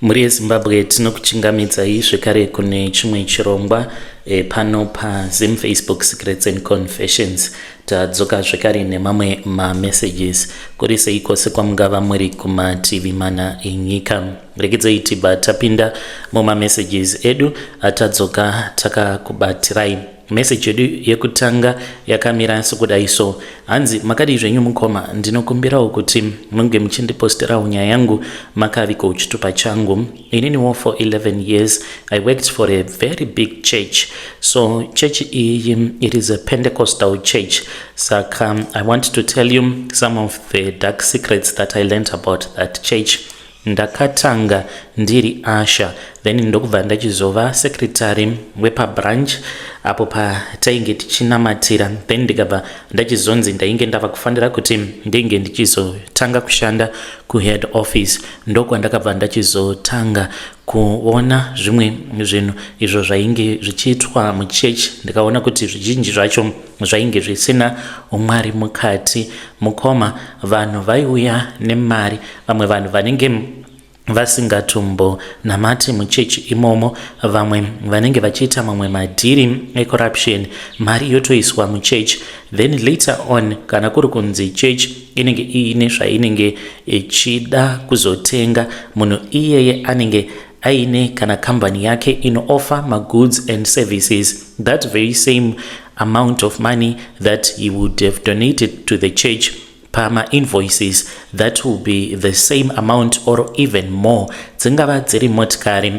Mhuri yeZimbabwe, tinokuchingamidzai zvekare kune chimwe chirongwa pano paZim Facebook Secrets and Confessions. Tadzoka zvekare nemamwe mamessages. Kuri sei kwose kwamungava muri kumativi mana enyika? Regedzei tibva tapinda mumamessages edu atadzoka takakubatirai. Message yedu yekutanga yakamira sekudai so. Hanzi, "Makadii zvenyu mukoma? Ndinokumbirawo kuti munge muchindiposterawo nyaya yangu makaviko chitupa changu. Ininiwo for 11 years I worked for a very big church. So church iyi, it is a Pentecostal church. Saka I want to tell you some of the dark secrets that I learned about that church. Ndakatanga ndiri usher, then ndokubva ndachizova secretary wepabranch apo patainge tichinamatira. Then ndikabva ndachizonzi ndainge ndava kufanira kuti ndinge ndichizotanga kushanda kuhead office. Ndokwandakabva ndachizotanga kuona zvimwe zvinhu izvo zvainge zvichiitwa muchechi. Ndikaona kuti zvizhinji zvacho zvainge zvisina umwari mukati. Mukoma, vanhu vaiuya nemari, vamwe vanhu vanenge vasingatombonamati muchechi imomo, vamwe vanenge vachiita mamwe madhiri ecorruption, mari yotoiswa muchechi. Then later on, kana kuri kunzi church inenge iine zvainenge ichida kuzotenga, munhu iyeye anenge aine kana kambani yake inooffer magoods and services, that very same amount of money that he would have donated to the church, pama-invoices that will be the same amount or even more. Dzingava dziri motikari,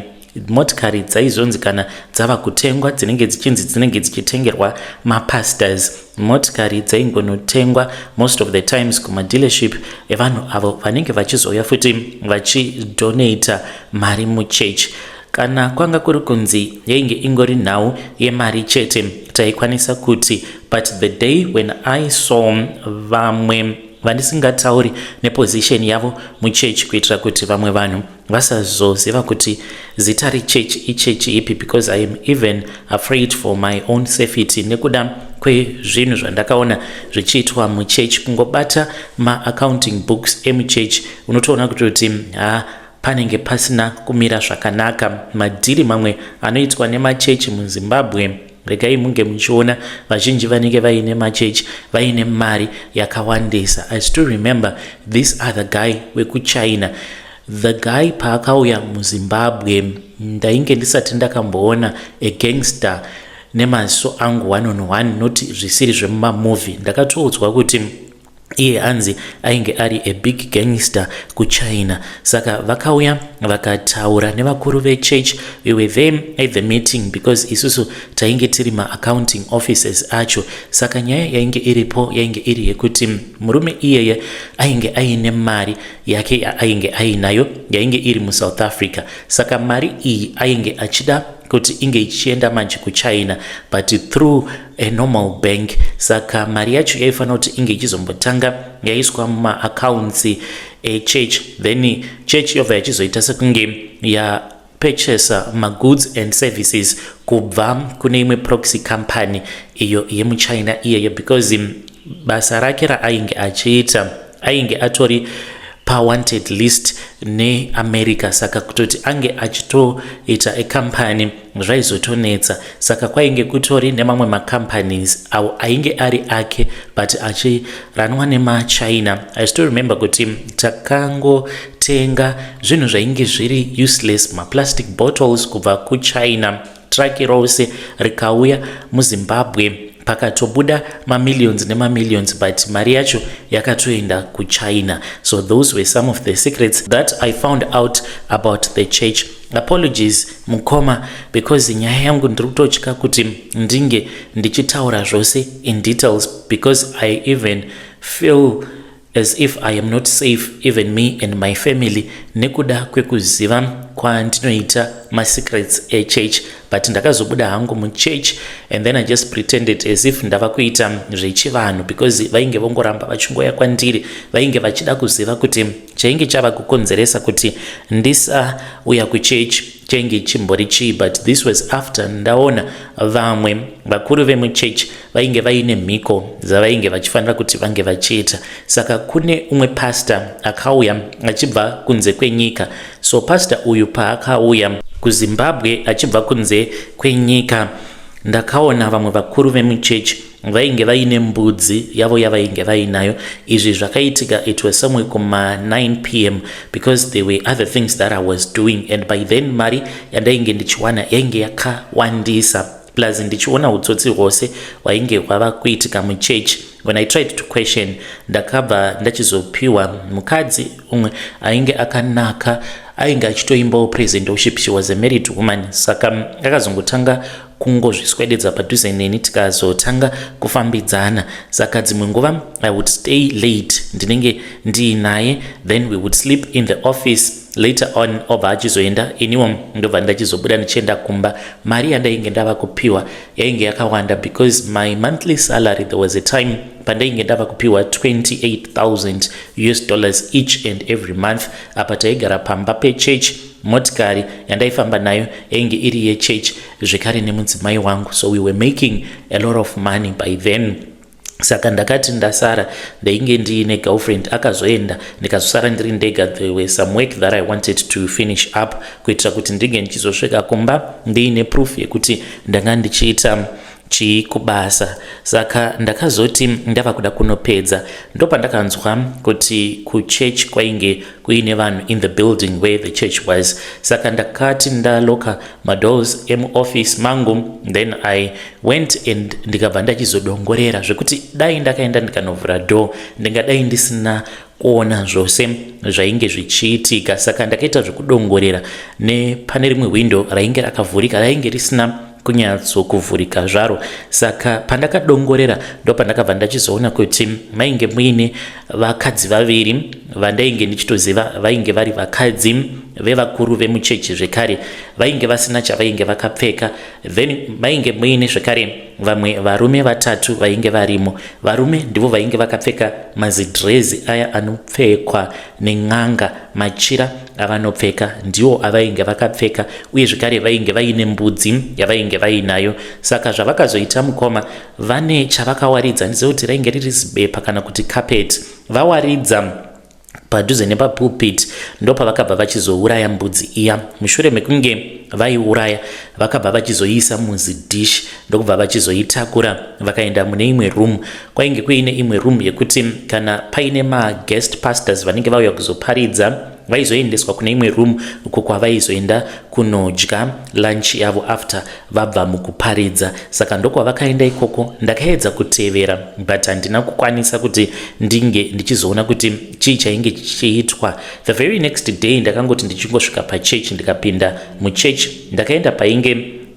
motikari dzaizonzi kana dzava kutengwa dzinenge dzichinzi dzinenge dzichitengerwa mapastors. Motikari dzaingonotengwa most of the times kumadealership evanhu avo vanenge vachizouya futi vachidonata mari muchechi. Kana kwanga kuri kunzi yainge ingori nhau yemari chete, taikwanisa kuti, but the day when I saw vamwe vandisingatauri neposition yavo muchechi, kuitira kuti vamwe vanhu vasazoziva kuti zita rechechi ichechi ipi, because I am even afraid for my own safety nekuda kwezvinhu zvandakaona zvichiitwa muchechi. Kungobata maaccounting books emuchechi, unotoona kutoti ha, panenge pasina kumira zvakanaka. Madhiri mamwe anoitwa nemachechi muZimbabwe, regai munge muchiona vazhinji vanenge vaine machechi vaine mari yakawandisa. I still remember this other guy wekuChina. The guy paakauya muZimbabwe, ndainge ndisati ndakamboona a gangster nemaziso angu one on one, not zvisiri zvemumamovie. Ndakatoudzwa kuti iye anzi ainge ari a big gangster kuChina. Saka vakauya vakataura nevakuru vechurch. We were there at the meeting because isusu tainge tiri maaccounting officers acho. Saka nyaya yainge iripo yainge iri yekuti murume iyeye ainge aine mari yake yaainge ainayo yainge iri muSouth Africa. Saka mari iyi ainge achida kuti inge ichienda manje kuChina, but through a normal bank. Saka mari yacho yaifanira kuti inge ichizombotanga yaiswa mumaaccounts echurch, then church yobva yachizoita sekunge yapurchasa magoods and services kubva kune imwe proxy company iyo yemuChina iyeyo, because basa rake raainge achiita ainge atori pawanted list neAmerica. Saka kutoti ange achitoita ecompany zvaizotonetsa. Saka kwainge kutori nemamwe macompanies awo ainge ari ake but achiranwa nemaChina. I still remember kuti takangotenga zvinhu zvainge zviri useless, maplastic bottles kubva kuChina, truck rose rikauya muZimbabwe, pakatobuda mamillions nemamillions, but mari yacho yakatoenda kuChina. So those were some of the secrets that I found out about the church. Apologies mukoma, because nyaya yangu ndiri kutotya kuti ndinge ndichitaura zvose in details, because I even feel as if I am not safe, even me and my family, nekuda kwekuziva kwandinoita masecrets echurch. But ndakazobuda hangu muchurch and then I just pretended as if ndava kuita zvechivanhu, because vainge vongoramba vachingoya kwandiri, vainge vachida kuziva kuti chainge chava kukonzeresa kuti ndisauya kuchurch chainge chimbori chii. But this was after ndaona vamwe vakuru vemuchechi vainge vaine mhiko dzavainge vachifanira kuti vange vachiita. Saka kune umwe pastor akauya achibva kunze kwenyika. So pastor uyu paakauya kuZimbabwe achibva kunze kwenyika, ndakaona vamwe vakuru vemuchechi vainge vaine mbudzi yavo yavainge vainayo. Izvi zvakaitika, it was somewhere kuma 9 p.m., because there were other things that I was doing, and by then mari yandainge ndichiwana yainge yakawandisa, plus ndichiona utsotsi hwose hwainge hwava kuitika muchechi. When I tried to question, ndakabva ndachizopiwa mukadzi umwe ainge akanaka, ainge achitoimbawo praise and worship. She was a married woman. Saka akazongotanga kungozviswededza padhuze neni, tikazotanga kufambidzana. Saka dzimwe nguva I would stay late, ndinenge ndiinaye, then we would sleep in the office. Later on obva achizoenda, iniwo ndobva ndachizobuda ndichienda kumba. Mari yandainge ndava kupiwa yainge yakawanda, because my monthly salary, there was a time pandainge ndava kupiwa US$28,000 each and every month. Apa taigara pamba pechurch, motikari yandaifamba nayo yainge iri yechurch zvekare, nemudzimai wangu. So we were making a lot of money by then. Saka ndakati ndasara, ndainge ndiine girlfriend, akazoenda, ndikazosara ndiri ndega. There were some work that I wanted to finish up kuitira kuti ndinge ndichizosvika kumba ndiine proof yekuti ndanga ndichiita chii kubasa. Saka ndakazoti ndava kuda kunopedza, ndopandakanzwa kuti kuchurch kwainge kuine vanhu in the building where the church was. Saka ndakati ndaloka madoors emuoffice mangu, then I went and ndikabva ndachizodongorera, zvekuti dai ndakaenda ndikanovhura door, ndingadai ndisina kuona zvose zvainge zvichiitika. Saka ndakaita zvekudongorera nepane rimwe window rainge rakavhurika, rainge risina kunyatsokuvhurika zvaro. Saka pandakadongorera, ndo pandakabva ndachizoona kuti mainge muine vakadzi vaviri vandainge ndichitoziva, vainge vari vakadzi vevakuru vemuchechi zvekare, vainge vasina chavainge vakapfeka. Then mainge muine zvekare vamwe varume vatatu vainge varimo. Varume ndivo vainge vakapfeka mazidhirezi aya anopfekwa nen'anga, machira avanopfeka ndiwo avainge vakapfeka, uye zvekare vainge vaine mbudzi yavainge vainayo. Saka zvavakazoita, mukoma, vane chavakawaridza, ndizive kuti rainge riri zibepa kana kuti carpet, vawaridza padhuze nepapulpit, ndopavakabva vachizouraya mbudzi iya. Mushure mekunge vaiuraya, vakabva vachizoiisa muzidhishi, ndokubva vachizoitakura, vakaenda mune imwe room. Kwainge kuine imwe room yekuti kana paine maguest pastors vanenge vauya kuzoparidza, vaizoendeswa kune imwe room uko kwavaizoenda kunodya lunch yavo after vabva mukuparidza. Saka ndokwavakaenda ikoko. Ndakaedza kutevera, but handina kukwanisa kuti ndinge ndichizoona kuti chii chainge chichiitwa. The very next day ndakangoti ndichingosvika pachechi, ndikapinda muchechi, ndakaenda painge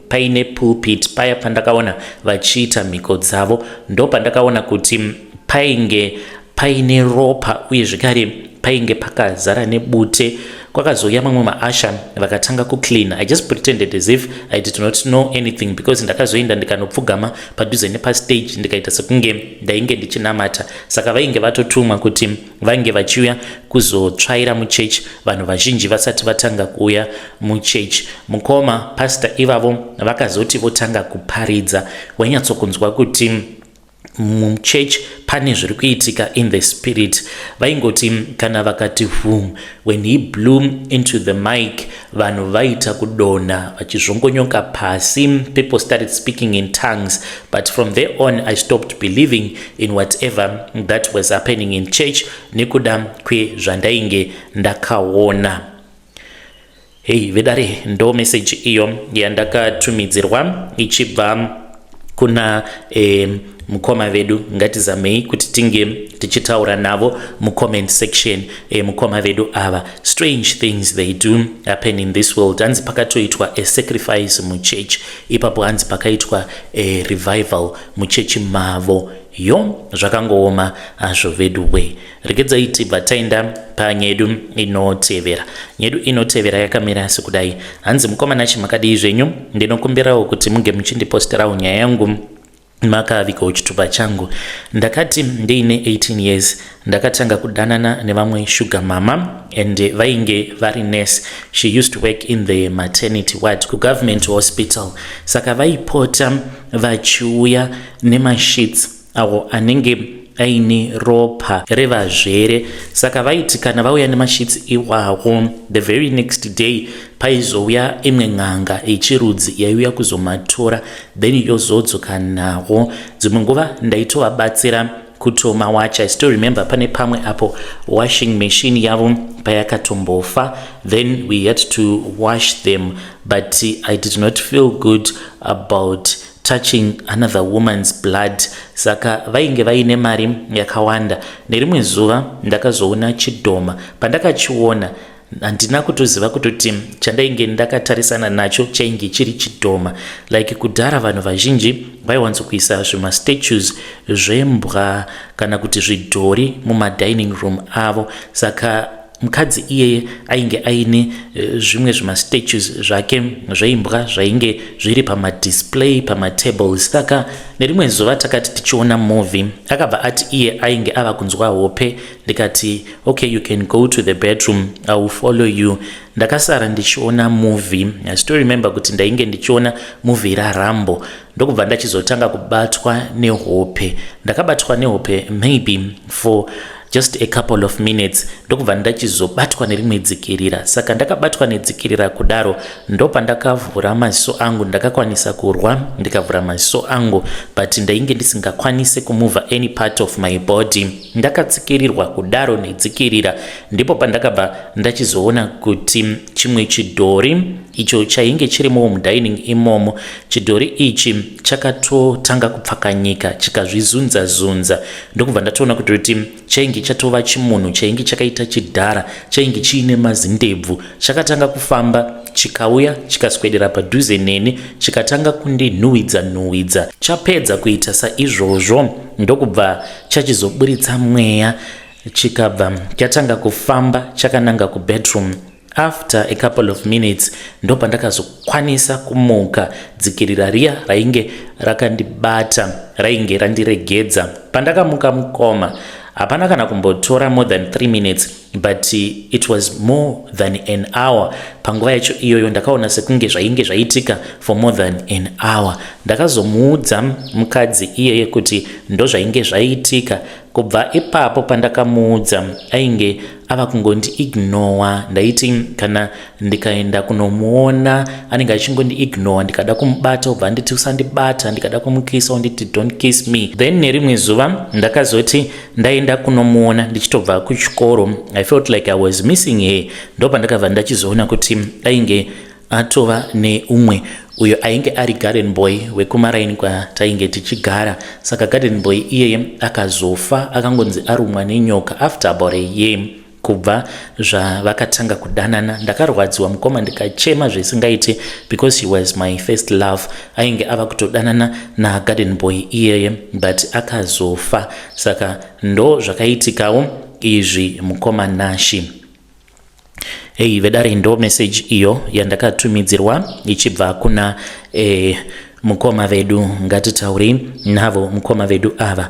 paine pulpit paya pandakaona vachiita mhiko dzavo. Ndo pandakaona kuti painge paine ropa, uye zvekare painge pakazara nebute. Kwakazouya mamwe maushers vakatanga kuclean. I just pretended as if I did not know anything, because ndakazoenda ndikanopfugama padhuze nepastage, ndikaita sekunge ndainge ndichinamata. Saka vainge vatotumwa kuti vange vachiuya kuzotsvaira muchechi vanhu vazhinji vasati vatanga kuuya muchechi. Mukoma, pasta ivavo vakazoti votanga kuparidza, wainyatsokunzwa kuti muchurch pane zviri kuitika in the spirit. Vaingoti kana vakati vhum, when he blew into the mic, vanhu vaita kudonha vachizvongonyoka pasi. People started speaking in tongues. But from there on I stopped believing in whatever that was happening in church nekuda kwezvandainge ndakaona. Hei vedare, ndo meseji iyo yandakatumidzirwa ichibva kuna mukoma vedu. Ngatizamei kuti tinge tichitaura navo mucomment section. Mukoma vedu ava, strange things, they do happen in this world. Hanzi pakatoitwa a sacrifice muchurch ipapo, hanzi pakaitwa a revival muchechi mavo. Yo, zvakangooma hazvo vedu we. Regedzai tibva taenda panyedu inotevera. Nyedu inotevera yakamira sekudai. Hanzi, "Mukoma Nashe, makadii zvenyu? Ndinokumbirawo kuti munge muchindiposterawo nyaya yangu makavigawo chitupa changu. Ndakati ndiine 18 years, ndakatanga kudanana nevamwe sugar mama, and vainge vari nurse. She used to work in the maternity ward kugovernment hospital. Saka vaipota vachiuya nemasheets awo anenge Aine ropa revazvere. Saka vaiti kana vauya nemashitsi iwawo, the very next day paizouya imwe n'anga yechirudzi yaiuya kuzomatora, then yozodzoka nawo. Dzimwe nguva ndaitovabatsira kutomawacha. I still remember pane pamwe apo washing machine yavo payakatombofa, then we had to wash them, but I did not feel good about touching another woman's blood. Saka vainge vaine mari yakawanda. Nerimwe zuva ndakazoona chidhoma. Pandakachiona, handina kutoziva kutoti chandainge ndakatarisana nacho chainge chiri chidhoma. Like kudhara vanhu vazhinji vaiwanzokuisa zvimastatues zvembwa kana kuti zvidhori mumadining room avo. Saka mukadzi iyeye ainge aine zvimwe zvimastatues zvake zveimbwa zvainge zviri pamadisplay pamatables. Saka nerimwe zuva takati tichiona movie, akabva ati iye ainge ava kunzwa hope. Ndikati, "Okay, you can go to the bedroom, I will follow you." Ndakasara ndichiona movie. I still remember kuti ndainge ndichiona movie raRambo. Ndokubva ndachizotanga kubatwa nehope. Ndakabatwa nehope maybe for just a couple of minutes, ndokubva ndachizobatwa nerimwe dzikirira. Saka ndakabatwa nedzikirira kudaro, ndopandakavhura maziso angu. Ndakakwanisa kurwa ndikavhura maziso angu, but ndainge ndisingakwanisi kumuvha any part of my body. Ndakatsikirirwa kudaro nedzikirira. Ndipo pandakabva ndachizoona kuti chimwe chidhori icho chainge chirimo mudining imomo, chidhori ichi chakatotanga kupfakanyika, chikazvizunza zunza. Ndokubva ndatoona kuti chainge chatova chimunhu chainge chakaita chidhara, chainge chiine mazindebvu. Chakatanga kufamba, chikauya, chikaswedera padhuze neni, chikatanga kundinhuhwidza nhuhwidza. Chapedza kuita saizvozvo, ndokubva chachizoburitsa mweya, chikabva chatanga kufamba chakananga kubedroom. After a couple of minutes, ndopandakazokwanisa kumuka. Dzikirira riya rainge rakandibata rainge randiregedza. Pandakamuka, mukoma, hapana kana kumbotora more than 3 minutes, but it was more than an hour. Panguva yacho iyoyo ndakaona sekunge zvainge zvaitika for more than an hour. Ndakazomuudza mukadzi iyeye kuti ndozvainge zvaitika. Kubva ipapo pandakamuudza, ainge ava kungondiignora. Ndaiti kana ndikaenda kunomuona, anenge achingondiignora. Ndikada kumubata, ubva anditi, "Usandibata." Ndikada kumukisa, unditi, "Don't kiss me." Then nerimwe zuva ndakazoti ndaenda kunomuona ndichitobva kuchikoro. I felt like I was missing her. Ndopandakabva ndachizoona kuti ainge atova neumwe uyo ainge ari garden boy wekumaraini kwatainge tichigara. Saka garden boy iyeye akazofa, akangonzi arumwa nenyoka after about a year kubva zvavakatanga kudanana. Ndakarwadziwa, mukoma, ndikachema zvisingaiti because he was my first love. Ainge ava kutodanana nagarden boy iyeye, but akazofa. Saka ndo zvakaitikawo izvi, mukoma Nashi. Ei vedare, ndo message iyo yandakatumidzirwa ichibva kuna mukoma vedu. Ngatitaurei navo mukoma vedu ava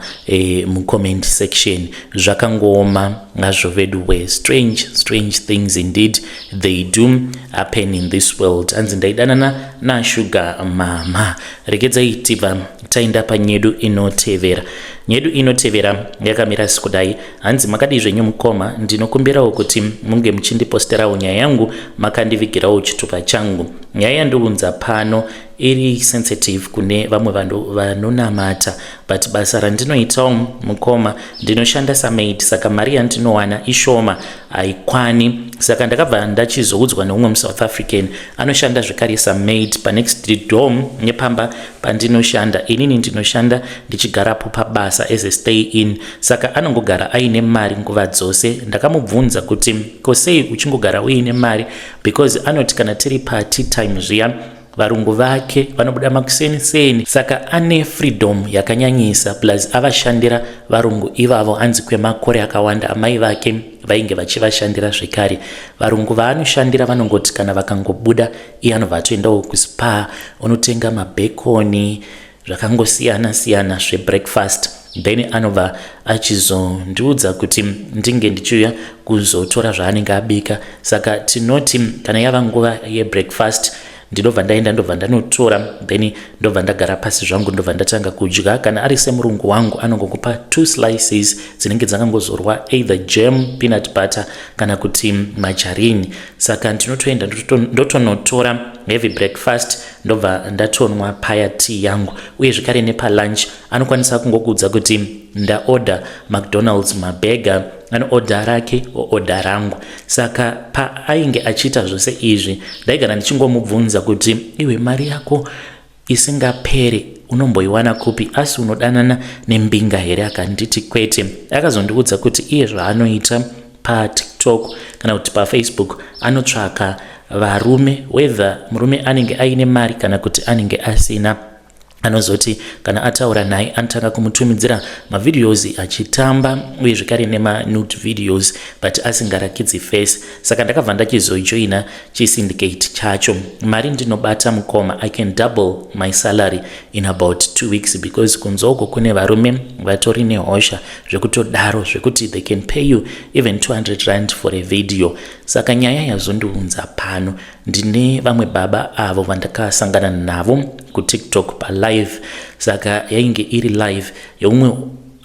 mucomment section. Zvakangooma hazvo vedu we. Strange, strange things indeed, they do happen in this world. Anzi ndaidanana nasugar mama. Regedzai tibva taenda panyedu inotevera. Nyedu inotevera yakamira sekudai. Hanzi, "Makadii zvenyu mukoma? Ndinokumbirawo kuti munge muchindiposterawo nyaya yangu makandivigirawo chitupa changu. Nyaya yandiunza pano iri sensitive kune vamwe vanhu vanonamata, but basa randinoitawo, mukoma, ndinoshanda samaid, saka mari yandinowana ishoma, haikwani. Saka ndakabva ndachizoudzwa neumwe muSouth African anoshanda zvekare samaid panext door nepamba pandinoshanda inini. Ndinoshanda ndichigarapo pabasa as a stay in, saka anongogara aine mari nguva dzose. Ndakamubvunza kuti kosei uchingogara uine mari, because anoti kana tiri patea time zviya, varungu vake vanobuda makuseni-seni, saka ane freedom yakanyanyisa, plus avashandira varungu ivavo, anzi kwemakore akawanda. Amai vake vainge vachivashandira zvekare. Varungu vaanoshandira vanongoti kana vakangobuda, iye anobva atoendawo kuSpar, unotenga mabhekoni, zvakangosiyana-siyana zvebreakfast. Then anobva achizondiudza kuti ndinge ndichiuya kuzotora zvaanenge abika. Saka tinoti kana yava nguva yebreakfast Ndinobva ndaenda, ndobva ndanotora, then ndobva ndagara pasi zvangu, ndobva ndatanga kudya. Kana ari semurungu wangu, anongokupa two slices dzinenge dzakangozorwa either jam, peanut butter kana kuti margarine. Saka ndinotoenda ndotonotora heavy breakfast, ndobva ndatonwa paya tea yangu. Uye zvekare nepalunch anokwanisa kungokuudza kuti ndaorder McDonald's maburger. Anoorder rake, oorder rangu. Saka paainge achiita zvose izvi, ndaigara ndichingomubvunza kuti, "Iwe, mari yako isingapere unomboiwana kupi? Asi unodanana nembinga here?" Akanditi kwete. Akazondiudza kuti iye zvaanoita paTikTok kana kuti paFacebook, anotsvaka varume, whether murume anenge aine mari kana kuti anenge asina. Anozoti kana ataura naye, anotanga kumutumidzira mavideos achitamba, uye zvekare nemanude videos, but asingarakidzi face. Saka ndakabva ndachizojoina chisyndicate chacho. Mari ndinobata, mukoma. I can double my salary in about 2 weeks, because kunzoko kune varume vatori nehosha zvekutodaro, zvekuti they can pay you even R200 for a video. Saka nyaya yazondiunza pano, ndine vamwe baba avo vandakasangana navo kuTikTok palive. Saka yainge iri live yeumwe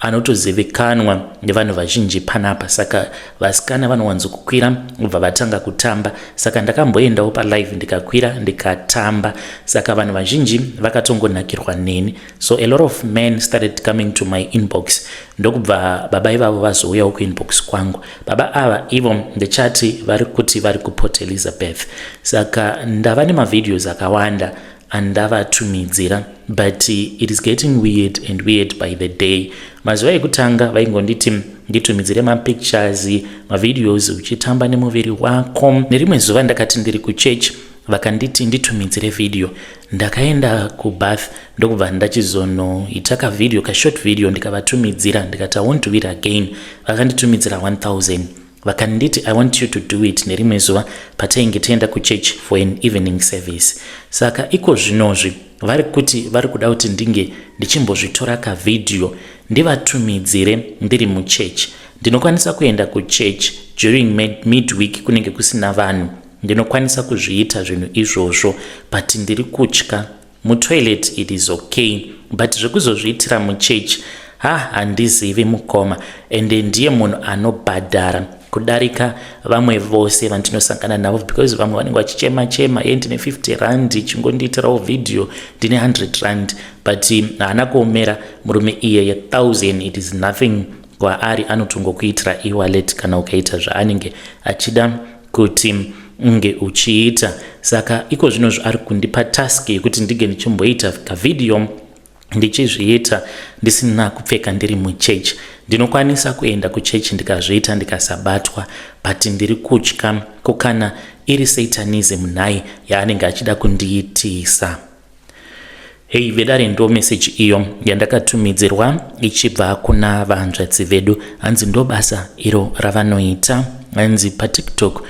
anotozivikanwa nevanhu vazhinji panapa. Saka vasikana vanowanzokukwira, ubva vatanga kutamba. Saka ndakamboendawo palive, ndikakwira, ndikatamba. Saka vanhu vazhinji vakatongonakirwa neni, so a lot of men started coming to my inbox. Ndokubva baba ivavo vazouyawo kuinbox kwangu. Baba ava ivo ndechati vari kuti vari kuPort Elizabeth. Saka ndava nemavideos akawanda andavatumidzira, but it is getting weird and weird by the day. Mazuva ekutanga vaingonditi nditumidzire mapictures, mavideos uchitamba nemuviri wako. Nerimwe zuva ndakati ndiri kuchurch, vakanditi nditumidzire video. Ndakaenda kubath, ndokubva ndachizonoita kavideo, kashort video, ndikavatumidzira. Ndikati, "I won't do it again." Vakanditumidzira 1000. Vakanditi, "I want you to do it nerimwe zuva patainge taenda kuchurch for an evening service." Saka iko zvinozvi vari kuti vari kuda kuti ndinge ndichimbozvitora kavhidhiyo ndivatumidzire ndiri muchechi. Ndinokwanisa kuenda kuchurch during midweek, kunenge kusina vanhu. Ndinokwanisa kuzviita zvinhu izvozvo, but ndiri kutya. Mutoilet it is okay, but zvekuzozviitira muchechi, ha, handizivi, mukoma. Ende ndiye munhu anobhadhara kudarika vamwe vose vandinosangana navo, because vamwe vanenge vachichema chema, "Ye, ndine R50, chingondiitirawo vhidhiyo, ndine R100." But haana kuomera murume iyeye. 1000, it is nothing kwaari. Anotongokuitira ewallet kana ukaita zvaanenge achida kuti unge uchiita. Saka iko zvinozvo ari kundipa task yekuti ndinge ndichimboita kavhidhiyo, ndichizviita ndisina kupfeka, ndiri muchechi. Ndinokwanisa kuenda kuchechi ndikazviita ndikasabatwa, but ndiri kutya. Ko kana iri satanism nhai yaanenge achida kundiitisa? Hei vedare, ndo meseji iyo yandakatumidzirwa ichibva kuna vanzvadzi vedu. Hanzi ndo basa iro ravanoita. Hanzi paTikTok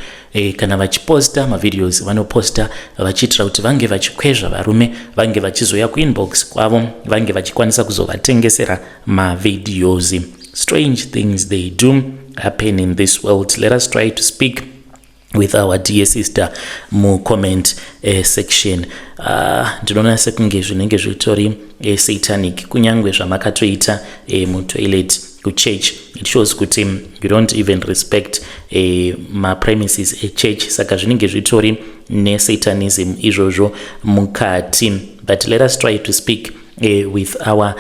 kana vachiposta mavideos, vanoposta vachiitira kuti vange vachikwezva varume, vange vachizoya kuinbox kwavo, vange vachikwanisa kuzovatengesera mavideos. Strange things, they do happen in this world. Let us try to speak with our dear sister mucomment section. Ndinoona sekunge zvinenge zvitori satanic. Kunyange zvamakatoita mutoilet kuchurch, it shows kuti you don't even respect mapremises echurch. Saka zvinenge zvitori nesatanism izvozvo mukati. But let us try to speak with our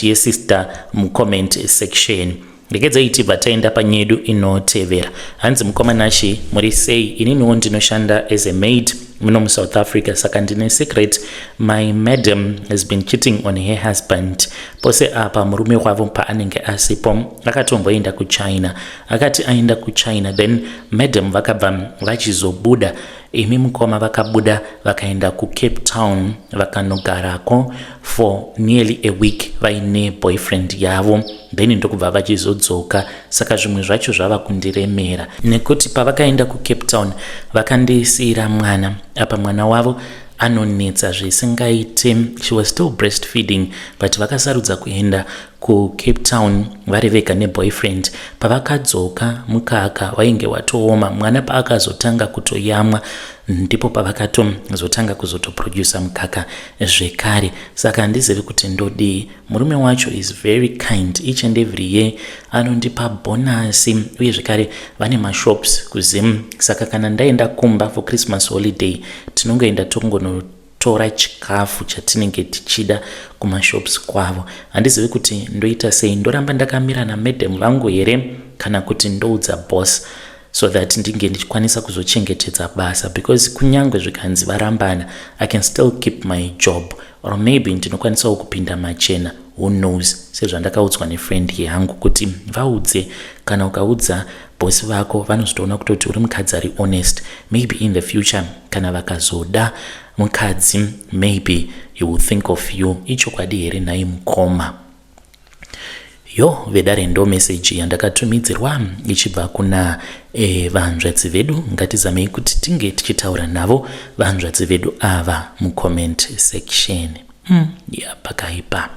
dear sister mucomment section. Regedzai tibva taenda panyedu inotevera. Hanzi, "Mukoma Nashi, muri sei? Ininiwo ndinoshanda as a maid muno muSouth Africa. Saka ndine secret. My madam has been cheating on her husband. Pose apa murume wavo paanenge asipo. Akatomboenda kuChina. Akati aenda kuChina, then madam vakabva vachizobuda. Imi mukoma, vakabuda vakaenda kuCape Town, vakanogarako for nearly a week vaine boyfriend yavo, then ndokubva vachizodzoka. Saka zvimwe zvacho zvava kundiremera, nekuti pavakaenda kuCape Town vakandisiyira mwana. Apa mwana wavo anonetsa zvisingaite. She was still breastfeeding, but vakasarudza kuenda." kuCape Town vari vega neboyfriend. Pavakadzoka, mukaka wainge watooma. Mwana paakazotanga kutoyamwa, ndipo pavakatozotanga kuzotoprodusa mukaka zvekare. Saka handizivi kuti ndodii. Murume wacho is very kind. Each and every year anondipa bonus, uye zvekare vane mashops kuZim. Saka kana ndaenda kumba for Christmas holiday, tinongoenda tongonotora chikafu chatinenge tichida kumashops kwavo. Handizivi kuti ndoita sei. Ndoramba ndakamira namadam vangu here, kana kuti ndoudza boss so that ndinge ndichikwanisa kuzochengetedza basa? Because kunyange zvikanzi varambana, I can still keep my job, or maybe ndinokwanisawo kupinda machena, who knows? Sezvandakaudzwa nefriend yangu kuti vaudze, kana ukaudza bosi vako, vanozotoona kutoti uri mukadzi ari honest. Maybe in the future kana vakazoda mukadzi, maybe he will think of you. Ichokwadi here nhai mukoma? Yo vedare, ndo meseji yandakatumidzirwa ichibva kuna vanzvadzi vedu. Ngatizamei kuti tinge tichitaura navo vanzvadzi vedu ava mucomment section. Ya, pakaipa.